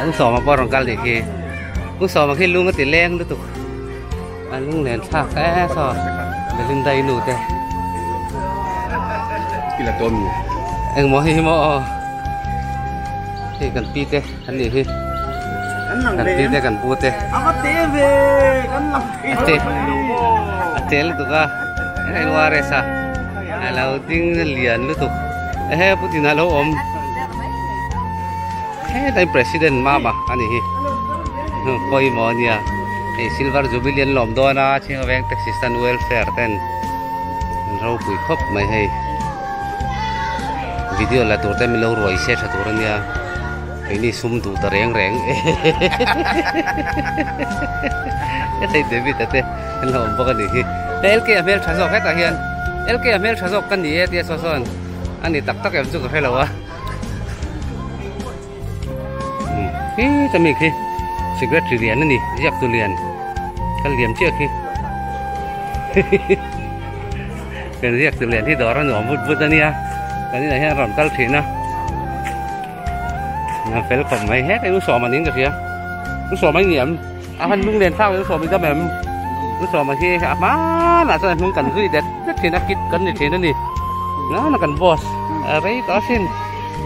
U Sawma pawh a rawn kal nih khi U Sawma khi lung a ti leng lutuk a lung len thlak e saw Belinda i nu te engmaw hi hi maw aw hei kan pi te an nih hi kan pi te kan pu te a te a te lutuk a hei URS a a lo ding lian lutuk ehe Putin a lo awm hetlai president mama a nih hi pawimawh a nia hei silver jubilee an lawm dawn a chhinga veng taxi stand welfare ten an ropui khawp mai hei video la tur te min lo ruai se tha tur a nia keini sum duh ta reng reng hei David a te an lo awm bawk a nih hi LK a hmeltha zawk hetah hian LK a hmeltha zawk ka ni e tia saw sawn a ni tak tak em chu ka hre lo a. Hi ta mi khi secretary lian a ni ziak tu lian kal liam chiah khi kan ziak tu lian hi dawr a nuam vut vut a nia kan inah hian a rawn kal thin a a fel khawp mai hetah hi u sawma niin ka hria u sawma hi ni em a han lung len thlak u sawma i dam em u sawma hi a hmanah chuan a hnung kan zui det det thin a kit kan ni thin a ni nana kan boss a rei tawh asin.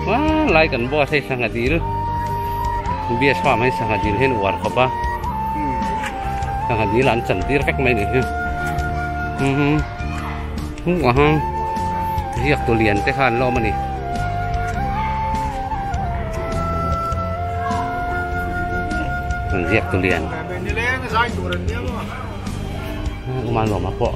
Hmanlai kan boss hei sangha dil bias farm hi sangha dil hian uar khawp a sangha dil an chan tir vek mai ni hi hung a hang ziak tu lian te kha an lawm a ni an ziak tu lian Uma lawm a pawh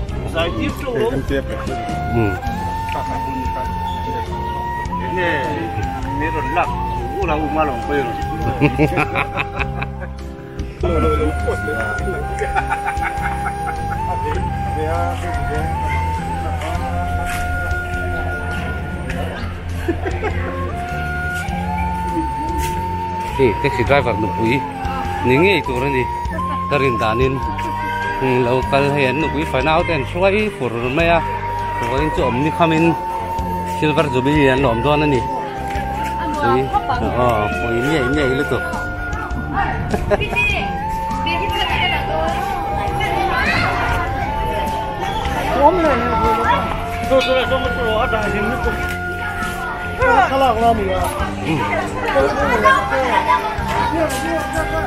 Hei taxi driver nupui ni ngei tur a ni ka rin danin lo kal hei an nupui fanau te an hruai fur mai a vawiin chu awm ni khamin silver jubilee an lawm dawn a ni pui aw pui miai miai lutuk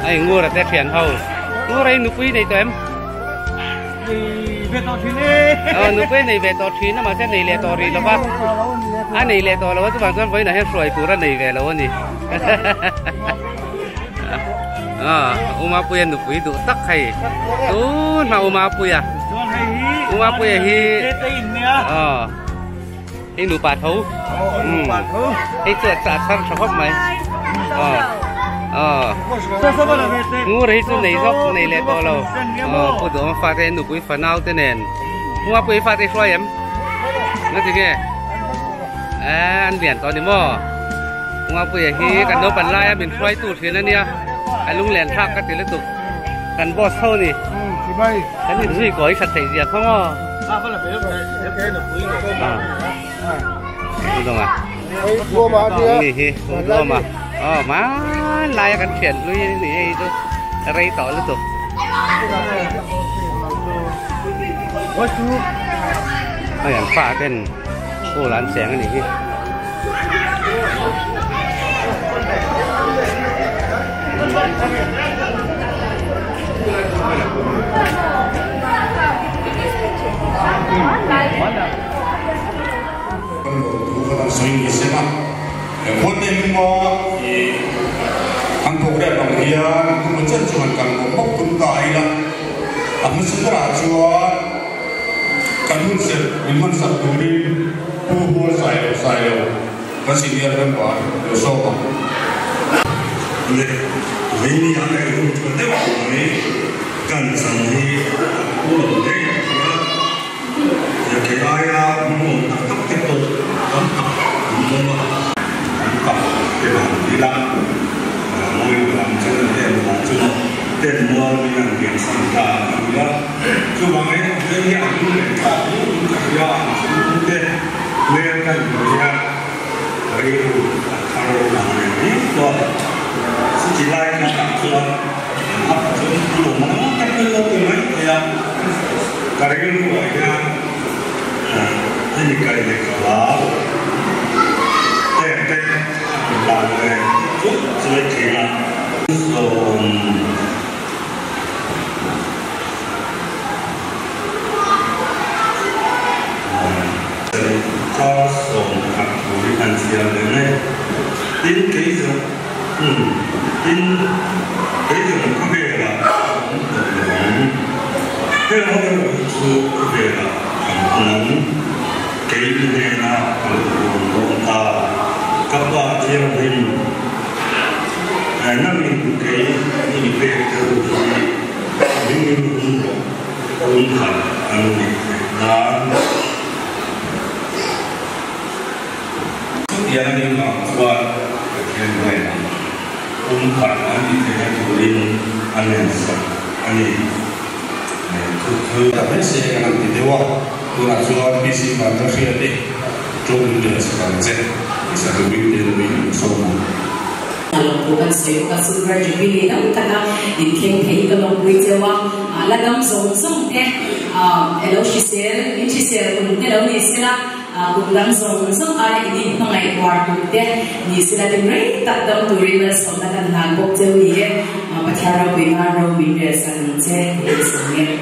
Ai ngur te thian ho ngur ai nupui nei tawh em ờ nupui nei ve tawh thin a mahse nei leh tawh rih lo va a nei leh tawh lo a chuvang chuan vawiinah hian hruai tur a nei ve lo a ni Umapuia nupui duh tak hei tun hma Umapuia Umapuia hi Hei nupa tho. Hei chu a char tha khawp mai. Ngur hi chu nei zawk nei leh tawh lo. Pu Duhawma fate nupui fanau te nen. Hmua pui fate hruai em? Nga ti nge? An lian tawh ni maw? Hmua puia hi kan naupan laia min hruai tu thin a nia. A lunglen thlak ka ti lutuk. Kan boss ho ni. Kan inzui kawi that theih zia kha maw? Ni hi Duama aw hmanlai a kan thian hlui ni hei chu rei tawh lutuk hei an fa ten pool an cheng a nih hi. Sawi ni se la huan nei luma i an program ang hian tum a chen chu han kal bawk bawk tum ta ila a hmasa berah chuan kan hun serh min hmansak turin Pu Hual Sailo Sailo kan senior member lo sawm ang. Le Vini a ngaih hun tha deuh mai kan chan hi a phu lo hle a tia, he kei aia hmuhnawm tak tak te pawh tam tak an awm a. An kap te han ti la, mawi lam chu an en vang chu maw ten mual min an lian san ta a ni a, chuvangin veng hi an lung leh thlak lut in ka hria an chhungte hmel. kan hmuh hian rilru a thar ang reng viau tawh a. Chuti lai khatah chuan a chuan thu lawmawm tak in lo ti mai thei a, ka rilruah hian hemi kai leh ka hlau em te a rawn lang ve chuai chuai thin a. Sawm. Kar 10 thu hi kan chhiar leh mai. Tin, kei zawng, umm, tin, kei zawng khawvelah ka awm tawh lo ang. Heng ho erawh hi chu khawvelah kan awm ang. Kei i hnenah ka lo rawn dawn ta. Ka Pa Thianghlim, nangin kei i mi pek deuh hi hmingin um rawh, um khat an nih theih nan. Chutiang a nih vang chuan Pathian hnenah um khat an nih theihna turin a ngensak a ni. Chu chu Ta mai se kan han ti deuh a, tunah chuan PC Vanna hriat i tawng leh sak ang che, i sa turin te luin an sawm ang. A lawmpu kan sawi bawk a, Silver Jubilee dam taka inthleng thei hi ka lawmpui cheu a, la dam zawng zawng te elo hrisel, in hrisel kum te lo ni sela, kum dang zawng zawng aia in inhmangaih uar kum te ni sela tin rei tak dam turin malsawmna kan hlan bawk cheu ni e, Pathian ropui nan ro min rel sak ang che tih in sawi e.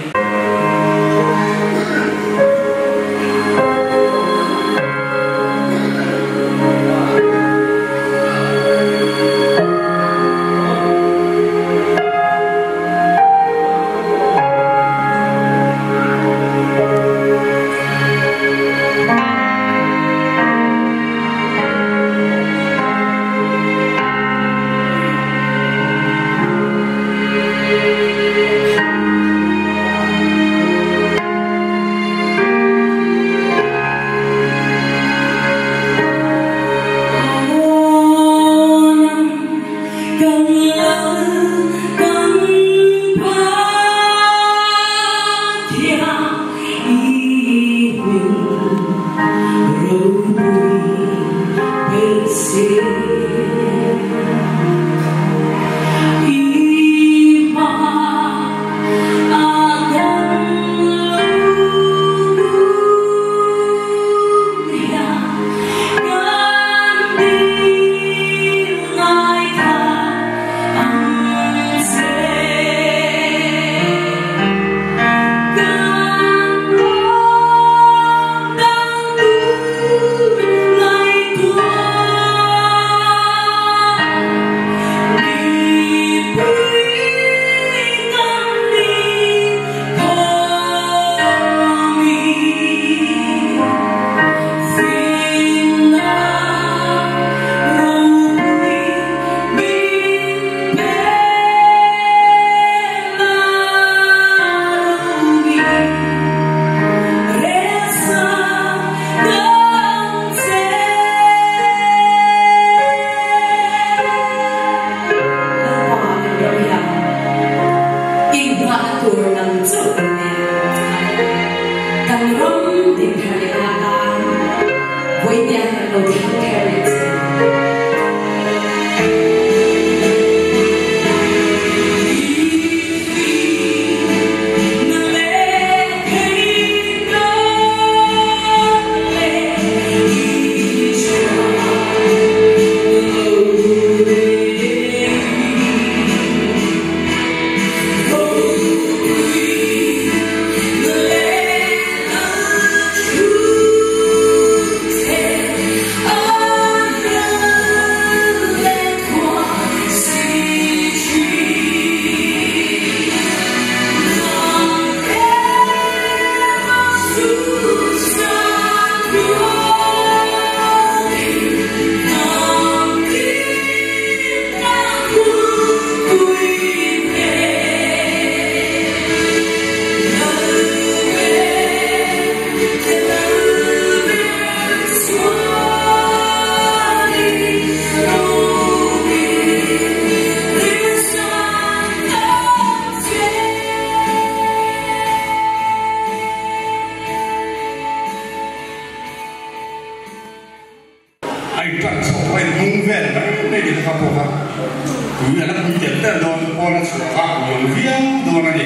Tui a la pui tel tel dawn, pawna chhuah kha a uiawm viau dawn a ni.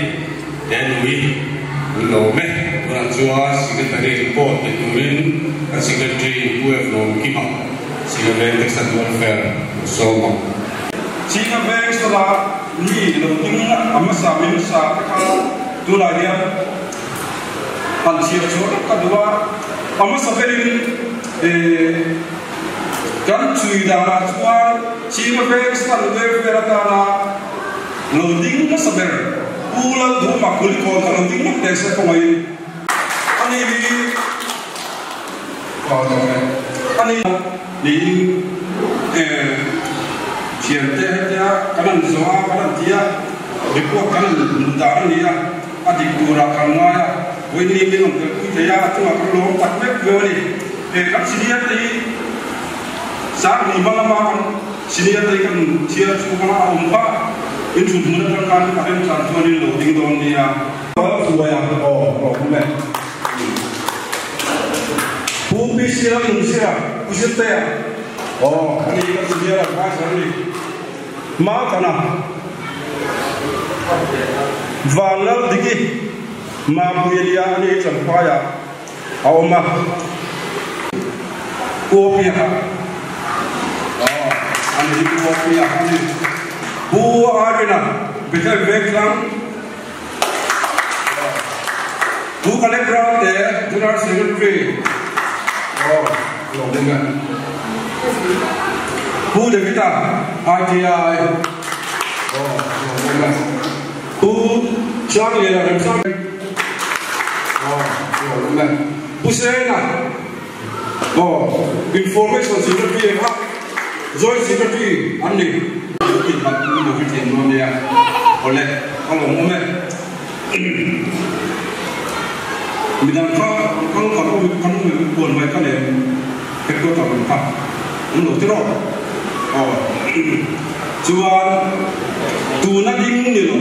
He nui an lawm e. Tunah chuan Secretary report pe turin kan Secretary Pu F. Lawmkima, Senior Veng Texan Welfare lo sawm ang. China veng sawla mi lo ding a hmasa mi hmasa te kha tunah hian han chhiar chhuah vek ka duh a, a hmasa berin kan chui danah chuan China veng stan welfare atana lo ding hmasa ber Pu Lalduhma Kulikawn kha lo ding ngawt teh se kawngaiin a ni hi a ni niin thiante hetia kan han zawh a, kan han ti a, report kan han hmuh dan a ni a, a dik turah kan ngai a, vawiin min rawn telpui thei a, a chungah kan lawm tak vek viau a ni. Kan senior te hi sang hnih hma lama kan senior te hi kan thiar chhung a awm kha inchhun hmun atang khan a remchang chuan in lo ding dawn nia. Hruaia aw rawh e. Pu PC Lalnunzira, Pu Zirtea aw a ni kan senior advisor a ni. Maltana Vanlaldiki Mapuilia a ni Champhaiah a awm a. Pu Apiaka aw a ni Pu Apiaka a ni. Pu Arina Bethel Vengtlang. Pu Kaleb Ralte, General Secretary aw lo ding e. Pu David-a, ITI aw lo ding e. Pu Sangliana Remsang aw lo ding e. Pu Sena aw Information Secretary kha Joint Secretary an ni. Awle a lawmawm e. Midang kha kal kan awm kan awm em puan mai ka nen headquarter lam kha an lo ti rawh aw. Chuan tuna ding ni lo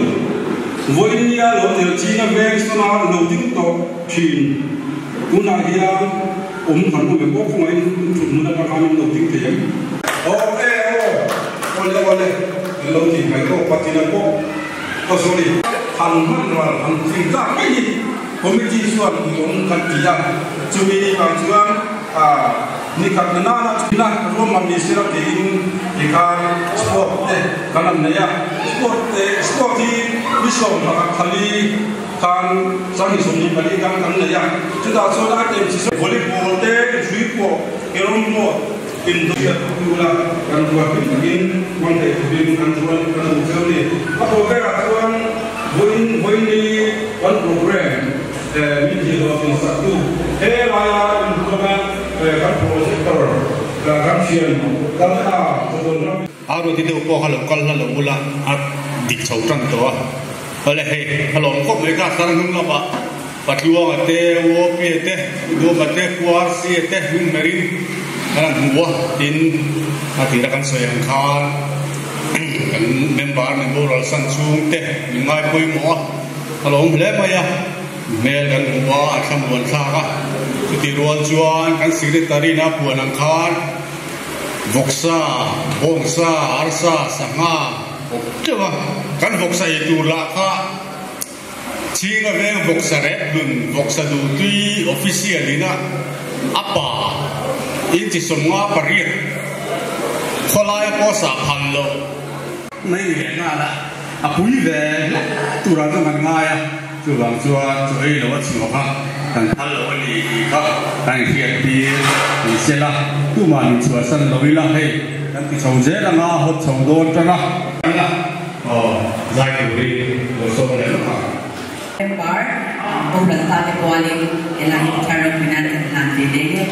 vawinia lo tel chinga veng sawna lo ding tawh thin tunah hian awm kan awm em aw kawngaihin thut hmun atang khan an lo ding thei em. Aw e aw awle awle an lo ti mai aw patina pawh aw sorry. Han hman ral han tling tlak mai hi committee chuan ui awm kan ti a, chumi ni vang chuan ni khat na nana chhuna ruahman ni sela tiin tikhan sport te kan han nei a, sport te sport hi ni 14 khali khan 24 khan kan nei a, chutah chuan item chi volleyball te inhrui pawh carrom board Indohriat tura kan ruat hlim takin hmang thei turin kan chuan kan duh cheu a ni. A tawp berah chuan vawiin vawiini kan program min thih hlawh thin saktu he laia inhmuhna kan projector kan thian kal kha chawtawn ram A ruati deuh pawh kha lo kal hla lo ula a dik chho tan tawh a. Awle hei a lawm khawp mai kha tlar hnung lamah Patluanga te, Uopia te, Uduma te, Puarsia te hnung hmerin kan han hmu a, tin a tira kan sawi ang khan kan member min boral san chhung te min ngai pawimawh a, a lawm hle mai a, hmel kan hmu a, a thlamuan thlak a, chutih rual chuan kan secretary na puan ang khan vawksa, bawngsa, arsa, sangha awp teuh a, kan vawksa ei tur lah kha Chhinga veng vawksa rep hlun vawksa duhtui official ina a pa in chi 58 khawlaia pawh sah phal loh mai ni leh nghal a, a pui ve hle turah chuan kan ngai a, chuvang chuan chaw ei lo a chhuak a, kan phal lo a ni tih kha kan inhriat tir ni sela, tumah min chhuahsan lo ila hei kan ti chho zel anga hawt chho dawn tan a. Aw, zai turin lo sawm leh lawk a. Member boral ta te kualin helai hi thar ropui nan kan hlan ve leh e.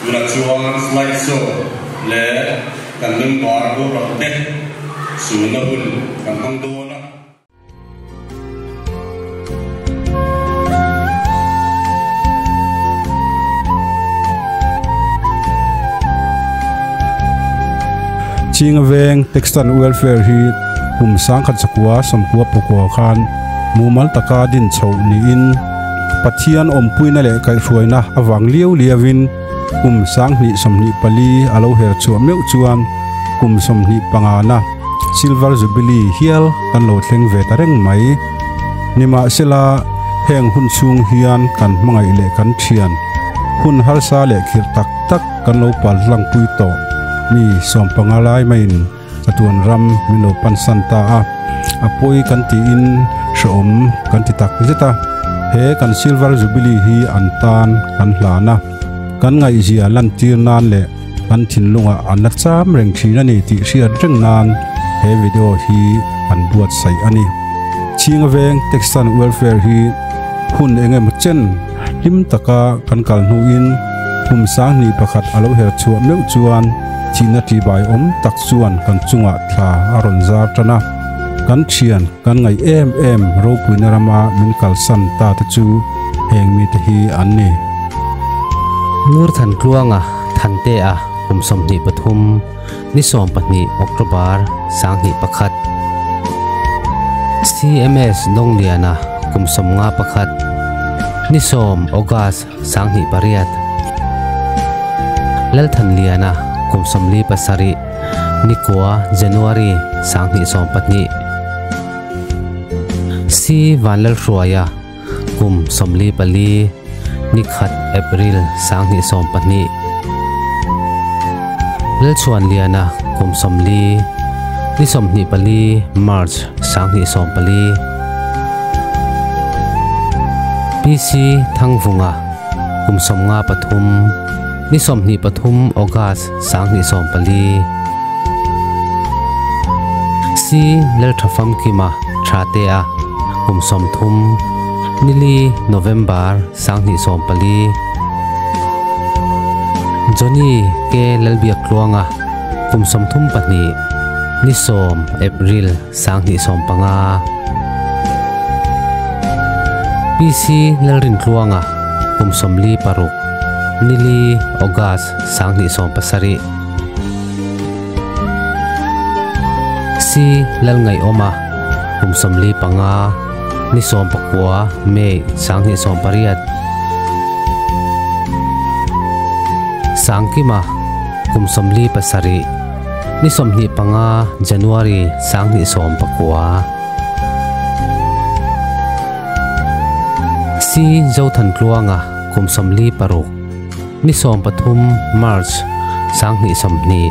Tunah chuan slide show leh kan member boral te sunna hun kan hmang dawn a. Chinga Veng Textan Welfare hi kum 1999 khan mumal taka din chho niin Pathian awmpuina leh kaihhruaina avang liau liauin kum 2024 a lo her chhuah meuh chuan kum 25 na Silver Jubilee hial kan lo thleng ve ta reng mai. Nimahsela, heng hun chhung hian kan hmangaih leh kan thian hun harsa leh khirh tak tak kan lo pal hlangpui tawh mi 15 lai maiin chatuan ram min lo pansan ta a, a pawi kan tiin hrehawm kan ti tak zet a. He kan Silver Jubilee hi an tan kan hlan a, kan ngaihzia lantir nan leh kan thinlungah an la cham reng thin a ni tih hriat reng nan he video hi an buatsaih a ni. Chhinga Veng Texan Welfare hi hun eng emaw chen hlim taka kan kal hnuin kum 2001 a lo her chhuah meuh chuan thihna ṭihbai awm tak chuan kan chungah thla a rawn zar tan a. Kan thian kan ngaih em em ropuina rama min kalsan ta te chu heng mite hi an ni. Ngur Thantluanga, Thantea, kum 23, ni 12 October 2001. CMS Dawngliana, kum 51, ni 10 August 2008. Lalthanliana, kum 47, ni 9 January 2012. C Vanlalhruaia, kum 44, ni 1 April 2012. Lalchhuanliana, kum 40, ni 24 March 2014. PC Thangvunga, kum 53, ni 23 August 2014. C Lalthafamkima Thatea, kum 30, nili November 2014. Johnny K Lalbiaktluanga, kum 32, ni 10 April 2015. PC Lalrintluanga, kum 46, nili August 2017. C Lalngaioma, kum 45, ni 19 May 2018. Sangkima, kum 47, ni 25 January 2019. C Zothantluanga, kum 46, ni 13 March 2020.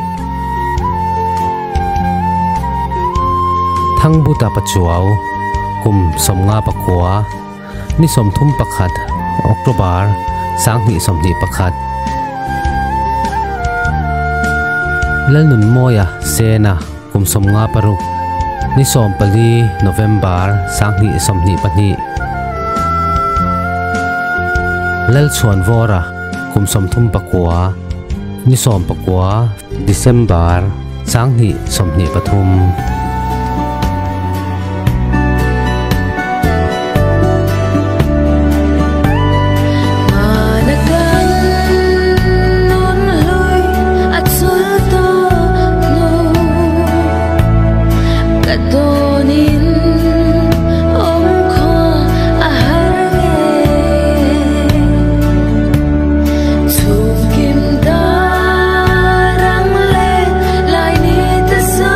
Thangbuta Pachuau, kum 59, ni 31 October 2021. Lalnunmawia Sena, kum 56, ni 14 November 2022. Lalchhuanvawra, kum 39, ni 19 December 2023. Kim darang le lai ni ta sa.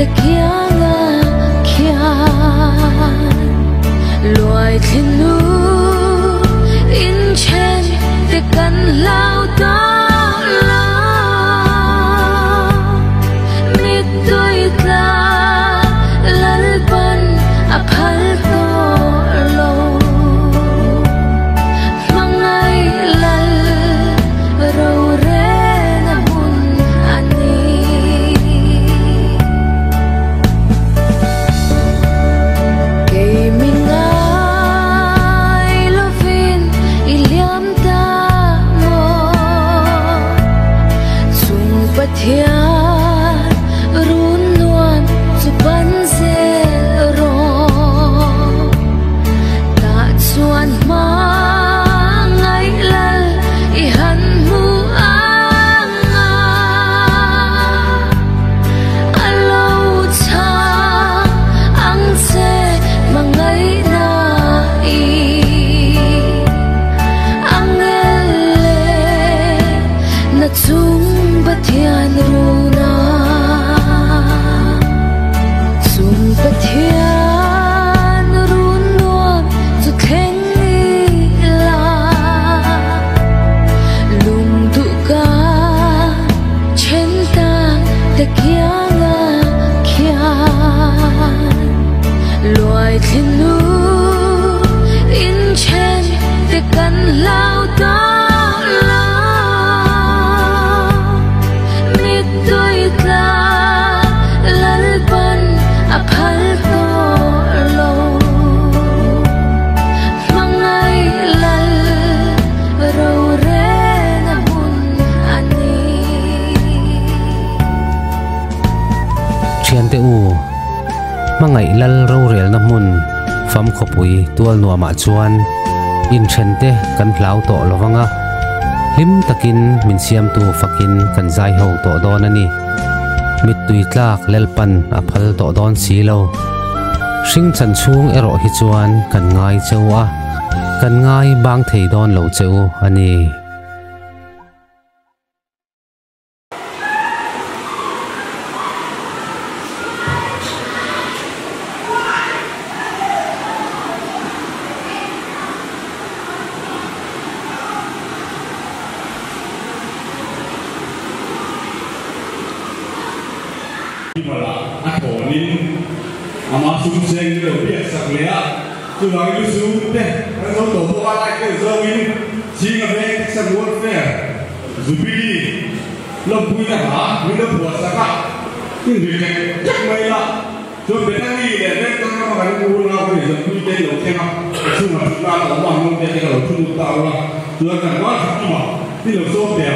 te kianga khian loài thiên nu in chen te kan lao ta la mit tôi tla lal pan a phal to lo mangai lal ro re na hun ani Kay lovin iliam ta mo Chung pathian run nuam chu pan zel ro Ta chuan ma ngai lal i han mu anga Alo cha ang che mangai na i Angele na chung pathian runa Chung pathian run nuam chu thleng la Lung du ka chen ta te kianga khian Loài thiên nu in chen te kan lao ta la Mit tôi tla lal pan a phal to lo Mangai lal ro re na hun ani Thian te u mangai lal ro rel na hmun fam khopui tual nuama chuan in then te kan hlau to lowanga hlim takin min siam tu fakin kan zai ho to don ani mit tui tlak lelpan a phal to don si lo hring chan chung ero hi chuan kan ngai chewa kan ngai bang thei don lo cheu ani. A thonin ama sum seng lo biak sak le a chu lang lu su te kan zo to bo lai ke zo in chinga ve sa welfare zubili lo pui na ha mi lo bua saka tin ri ke chak mai la chu be ta ni le ne ta ma kan u na ko ni zo pui te lo ke na chu ma chu na lo ma no te ke lo chu ta la chu kan wa chu ma ti lo so te.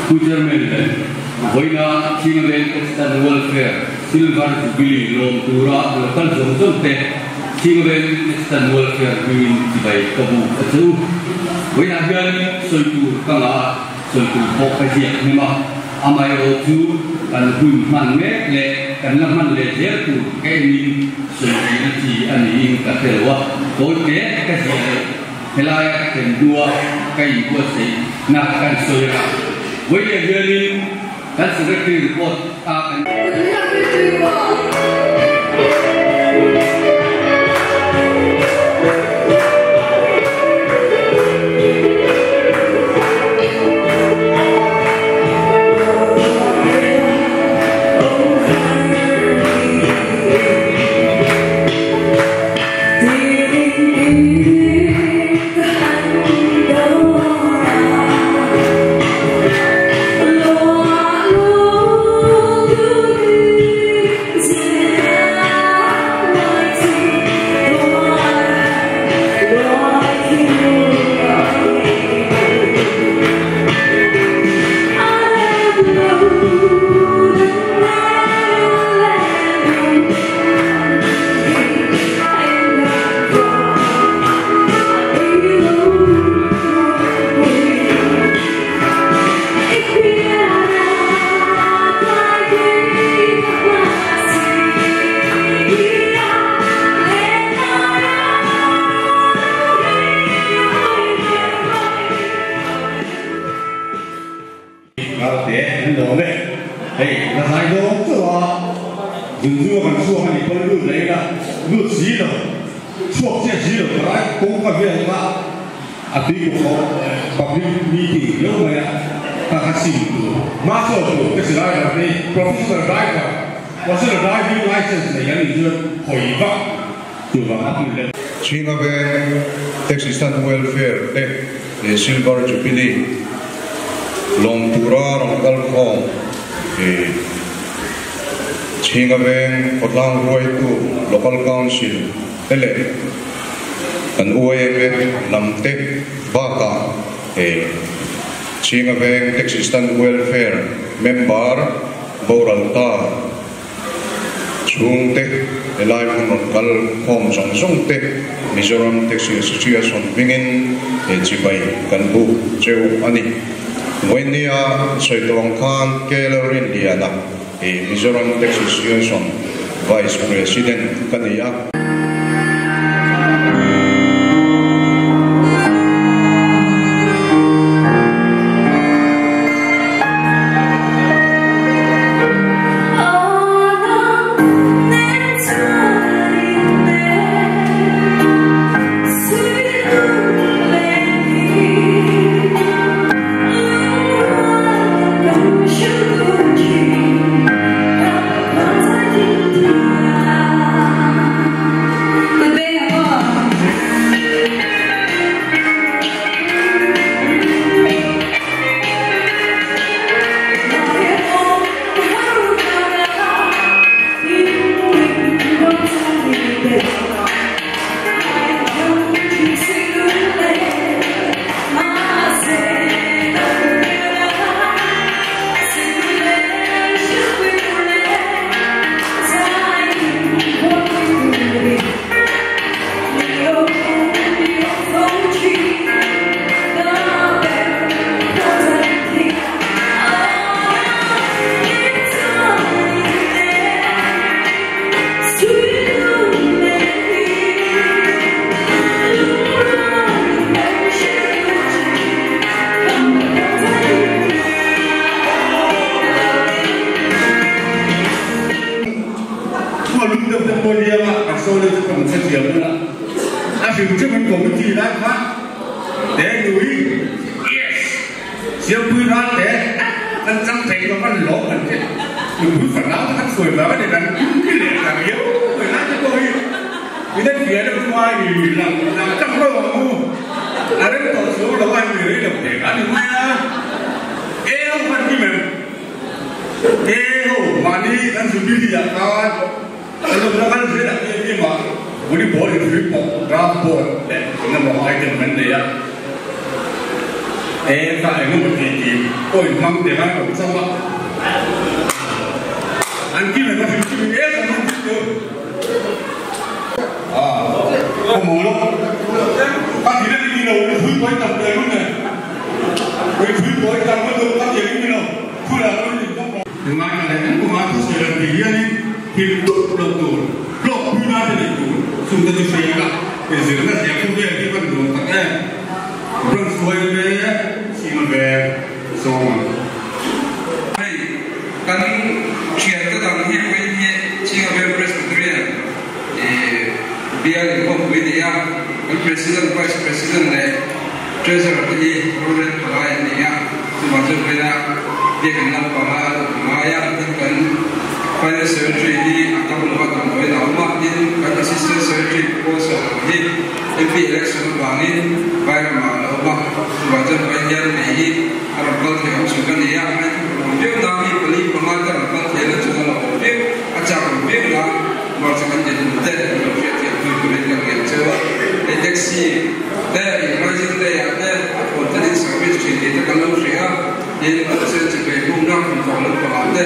Pu Chairman, vawiina Chhingaven External Welfare Silver Jubilee lawm tura local zawng zawng te Chhingaven External Welfare hmingin chibai ka buk a che u. Vawiinah hian sawi tur ka ngah a, sawi tur pawh ka ziak hnem a, amaherawh chu kan hun hman mek leh kan la hman leh zel tur ka enin sawi theihna chi a niin ka hre lo a, tawi te ka ziah leh Helaia ka thlen hnua ka inbuatsaihna kan sawi a, vawiin hianin kan secretary report a kan. Naute an lawm e. Hei la zai dawn chauh a, zunzua kan chhuak a nih pawn lut leh ila lut si lo, chhuak chiah si lo ka rai kawngka vel kha a tui kawk public meeting viau mai a, ka kha sim tur hma sawn tur ka si driver te hi professional driver professional driving licence nei an nih chuan hawi vak tur vang a hmun leh. Chhinga Veng Taxi Stand Welfare te leh Silver Jubilee lawm tura rawn kal khawm i Chhinga Veng khawtlang hruaitu Local Council te leh kan UAMA lam te bakah i Chhinga Veng Taxi Stand Welfare member boral ta Chhungte, helai hmun rawn kal khawm zawng zawng te Mizoram Taxi Association hmingin he chibai kan buk cheu a ni. Vawinia sawi tawh ang khan KL Rinliana hi Mizoram Taxi Association Vice President ka ni a. Thua lung deuh te pawh liam a, kan sawi deuh chu kan hre thiam dawn a, a hrim hrim an committee lai kha te nui yes Siampui ral te kan chang thei lo kan lawm kan ti nupui fanau te kan sawi vang a ni kan i leh ta riau mai lai te pawh hi min en fiah deuh chu ai lang lang tak lo ang u a rem tawh chuang lo a ni rei lo te a ni mai a e ho khan kim em e ho mahni kan zubili ah khan kan lo la kal zel a tia kim a volleyball in hrui pawh draft board leh engemaw item kan nei a. E ka eng mo ti ti oi mang te ma ko sa wa an ki me ka fi ki e sa mo ti to à ko mo lo ka ti le ni lo ni phui poi tam le lu ne we phui poi tam mo do ka ti ni lo phu la lo ni ko ngai ka le ko ma tu se la ti ya ni ti tu lo tu lo phui na te ni tu sum ta ti se ka e zir na sia ku ve ki ban do ta e run suai ve si ma ve so hei kan thian ta dang hi ve hi chinga ve Presbyterian e bial in kom pui ni a kan president vice president le treasurer te hi roren palai ni a chuma chu vena biak in lam panga maya tin kan finance secretary hi atam lo tam loi na ma tin kan assistant secretary ko sa hi MP election bangin vai ma lo ma chuma chu ve hian nei hi aram kal thei ang chu kan ni a ai piu na mi pali panga ta ram kal thei la chu na lo piu a cha ko piu na mar cha kan din te lo hriat thiam pui turin kan ngen chewa e taxi te rising day a te a phone te in service thin ti te kan lo hria tin a chen chi pe bu na kan tawng lam panga te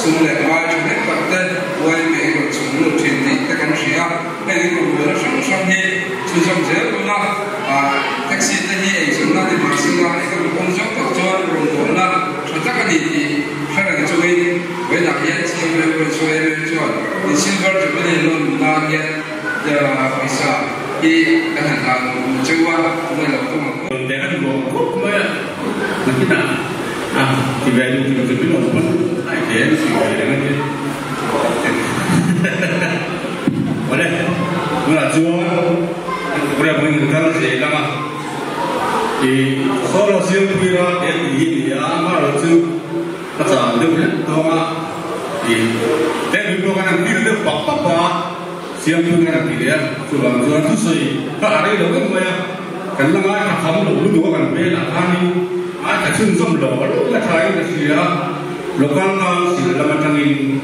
sum le mai tha nek tak te wai me i rawn chung lut thin tih te kan hria heng in rawn buaina hrang hrang hi chhunzawm zel tuna a taxi te hi ei chunna ni mah sela ei ka kawng zawk tak chuan rawn buaina tha tak a ni tih hre reng chungin vawiinah hian chiang reng reng chu em em chuan in silver jubilee loan nan hian pawisa hi kan han hlan cheu a tunge lo tum ang. Te an bawk khawp mai a, nakinah a ti ve duh tur chu min awm pawn ai te an si ve reng a ni. Awle, tunah chuan program hi kan kal zel ang a, i solo siampuira te tih hi a ni a, amaherawhchu chu ka chang deuh hlek tawng a, i te tui pawh khan an tir deuh pap pap a, siampuina kan ti leh a, chuvang chuan thusawi ka a rei lo em mai a, kan la ngaithla kham lo lutuk a kan velah khanin ngaithla chhunzawm lo lo la thain ka hria, Local Council lam atangin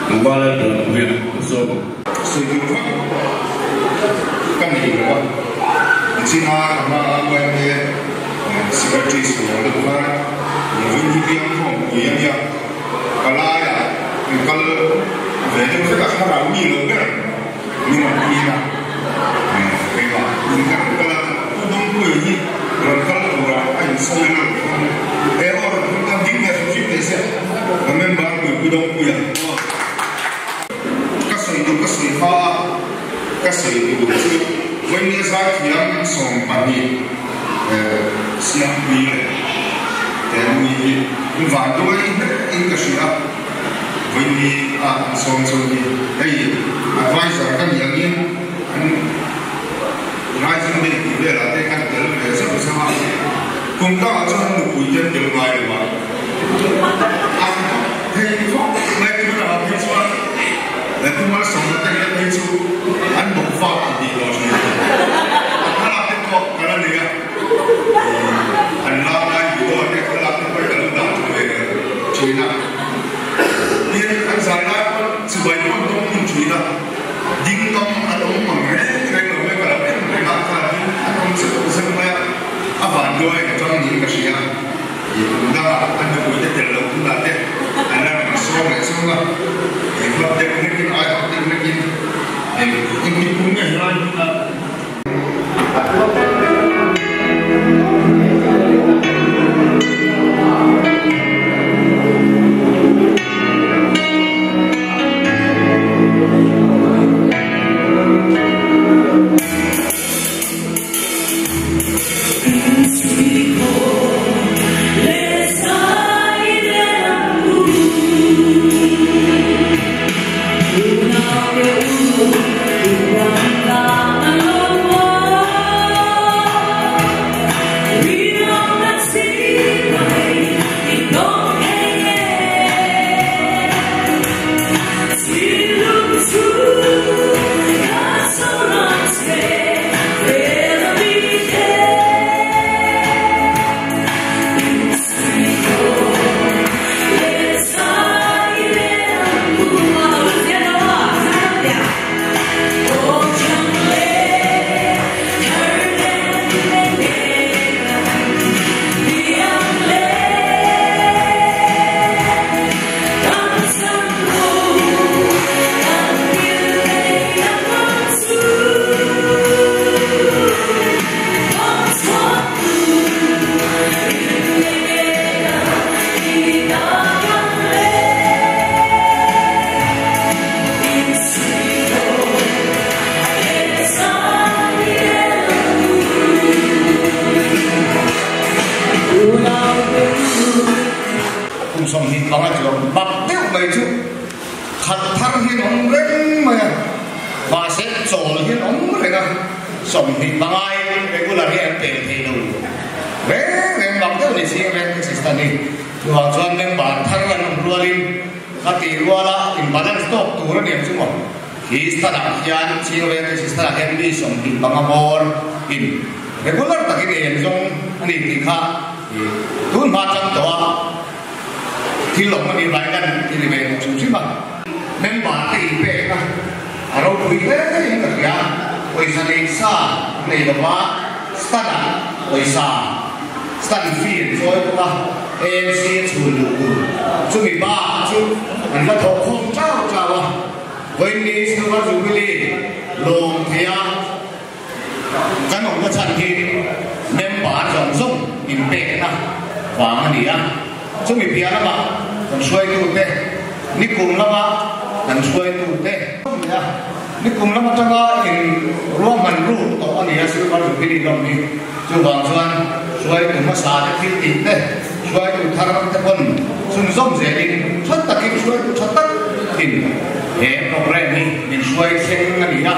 tlangval a dawn ang hian a sawm ang. Sawi tur vak ka nei lo a, nichina ka hma a YMA Secretary sawi ang deuh khan Lungvin hi biang khawm pui a nia, ka laiah kan kal ve deuh vek a, thlarau mi lo ber min rawn pin a, keimah in ka rawn kal a, Pu Dawngpuia hi rawn kal tura a insawi a rawn phun, he aw rawn phun tan ding ve hrim hrim thei se, ka member pui Pu Dawngpuia. Ka sawi duh ka sawi hma a, ka sawi duh chu vawinia zaithiam 12 Siampui leh Tenui hi an van duai hle in ka hria a, vawini a an sawm chu hi hei advisor ka nih angin an Rising Day tih velah te kan tel ve zauh zauh a, kum dangah chuan an nupui te an tel ngai lo a, an thei khawp mai tunah phei chuan Pu Malsawmna te hian phei chu an bawk vak ti tih tawh thin a ni. A thlalak te pawh ka la nei a, an lar lai video te thlalak te pawh hi ka lo dah tha ve thin a. Tin, an zai lai pawn chibai pawh an dawng hmun thin a, ding ngam an awm mang reng reng lo mai ka lo en reng a, khatin an awm zeuh zeuh mai a, a vanduai ka tang niin ka hria. I kum dangah an nupui te tel lo hunah te an la rawn sawm leh sawm a, i hlat deuh hlekin ai hlat deuh hlekin engtik kum nge helai hmuna. Kum 25 chuang bak deuh mai chu khat thar hian awm reng mai a, mahse chawl hian awm reng a, 25 regular hi an pel thei lo reng reng bak deuh ni chhing veng taxi stand hi. Chuvang chuan member thar an awm rualin ka tih ruala in balance tawk tur a ni ang chu maw. Khi stand ah hian chhing veng taxi stand ah hian mi 25 bawr in regular takin ei an zawng a ni tih kha tun hma tang tawh a thil awm a nih vangin kan ti ni ve tawh hrim hrim a. Member te inpek a, a ropui hle in ka hria. Pawisa nei sa an nei lova, stand ah pawisa stand fee an chawi bawk a, AMC a chhun duh tur chumi bak chu an la thawh khawm chau chau a. Vawiin Silver Jubilee lawm thei a kan awmna chhan hi member zawng zawng inpekna vang a ni a. Chumi piah lamah kan hruaitute, nikum lama kan hruaitute nia, nikum lam atanga in ruahman ruk tawh a ni a, Silver Jubilee lawm hi. Chuvang chuan hruaitu hmasa te thil tih te, hruaitu thar te pawn chhunzawm zelin tha takin hruaitu tha takin he programme hi min hruai thleng a ni a.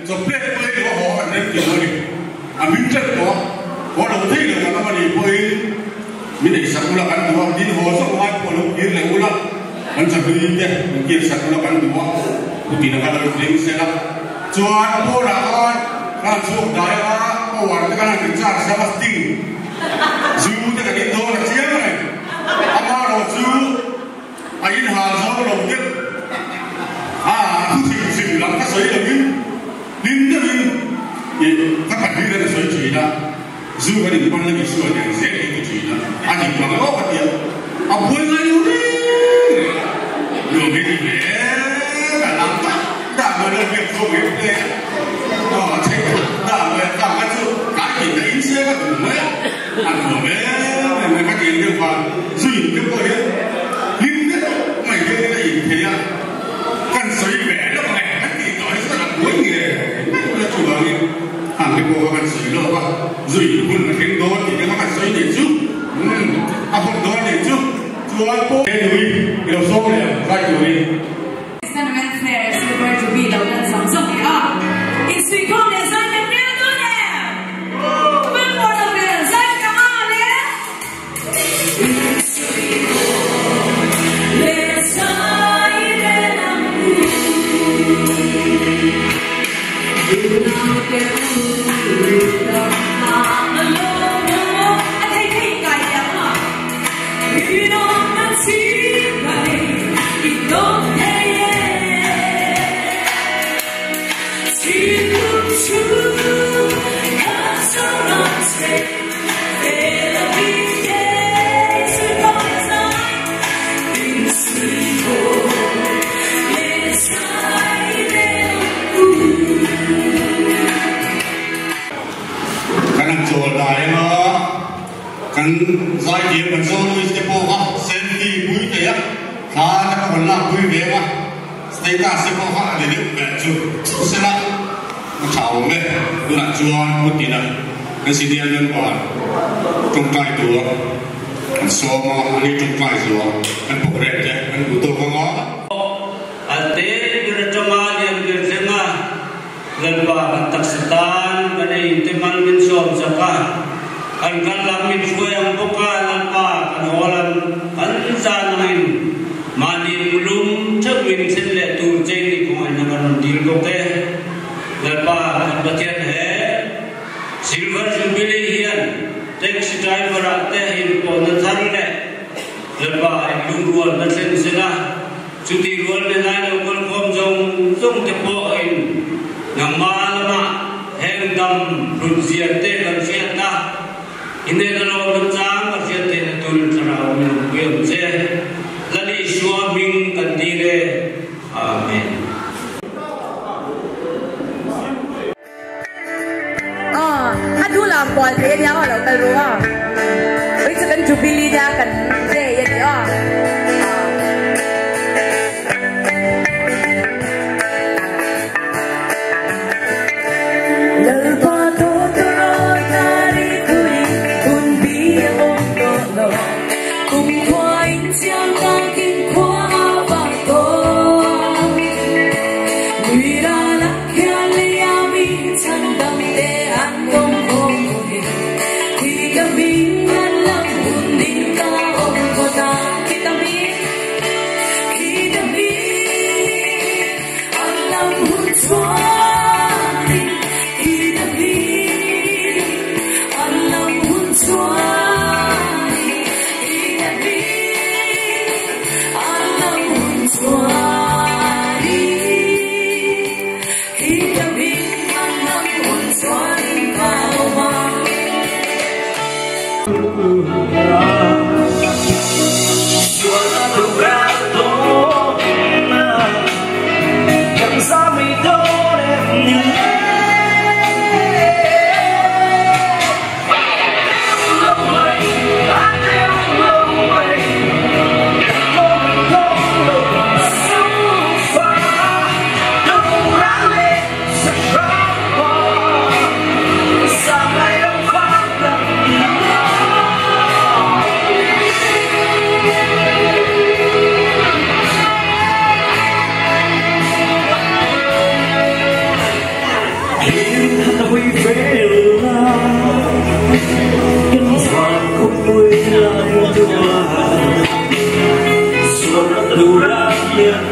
Chawplek pawh hi haw an rem ti lo a ni. A min ṭep tawh a, haw lo thei lo kan awm a nih pawhin min ei sak ula kan duh a, tin haw zawk ngai pawh lo kir leh ula, kan chahlui te min kir sak ula kan duh a, chutin a kal lo tling sel a. Chuan pawnah khan kan han chhuak dai a, power te kan han recharge a, sting zu te kan in dawn a chiang reng. Amaherawhchu A inhal zo lo deuh a, thu hrim hrim lam ka sawi lovin hlim deuhin ih ka pahnih hian a sawi thin a, zu kan inhman la Isua nen zel hi ti thin a, a dik vang emaw ka ti a, a buai ngai lo reng reng a, nuam hi ti ve ka lam tak tak mai lo biak zawk em hle a, a theih tak mai a, tak kha chu kai tih ka inse ka duh mai a, a nuam em em mai ka ti ang deuh khan zu in te pawh hian hlim deuh mai hian a in thei a, kan sawi ve lawk ang e kan tih tawh hi chuan a buai nge mai mai a, chuvangin hang te pawh kha kan sawi lawk a, zu in hun a thleng dawn tih te kha kan sawi nih chu, umm a hun dawn nih chu, chuan pawh he nui i lo sawm leh ang zai turin. Christian Welfare Silver Jubilee lo lan zawng zawng leh a insuihkhawm leh zai kan rel dawn em? Wilmore lo vel zai ka nga le. Insuihkhawm leh zai rel ang u. Kan zai thiam kan soloist te pawh kha selfie pui thei a, thla te pawh kan lak pui ve ang a, status te pawh kha a ni deuh ber chu sela a tha awm e. Tunah chuan Putin-a kan senior member tawngtai tur kan sawm a, ani tawngtai zuah kan programme te kan duh tawk ang a. A te ber atanga lian ber thleng a, Lalpa kan taksa tan kan ei inte man min sawm chak a, kan kal lam min hruai ang bawk a, Lalpa kan haw lam kan zan angin mahni mulum theuh min thlen leh tur che ni khawngaihna kan rawn dil bawk e. Lalpa kan Pathian he Silver Jubilee hian taxi driver ah te inpawhna thar leh Lalpa inlungrualna thlen sela, Chutih rual ni lai lo kalkhawm zawng zawng te pawhin nangmah lamah heng dam hlut zia te kan hriat a, inena lawm na chang ka hriat theihna turin thlarau min awmpui ang che. Lal Isua hming kan dil e. Amen. A hnu lam kual thei a nia aw lo kal ru a. Ui chu kan Jubilee nia kan day a ni aw. Yeah.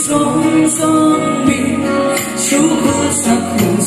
Song song mi, chu sak hun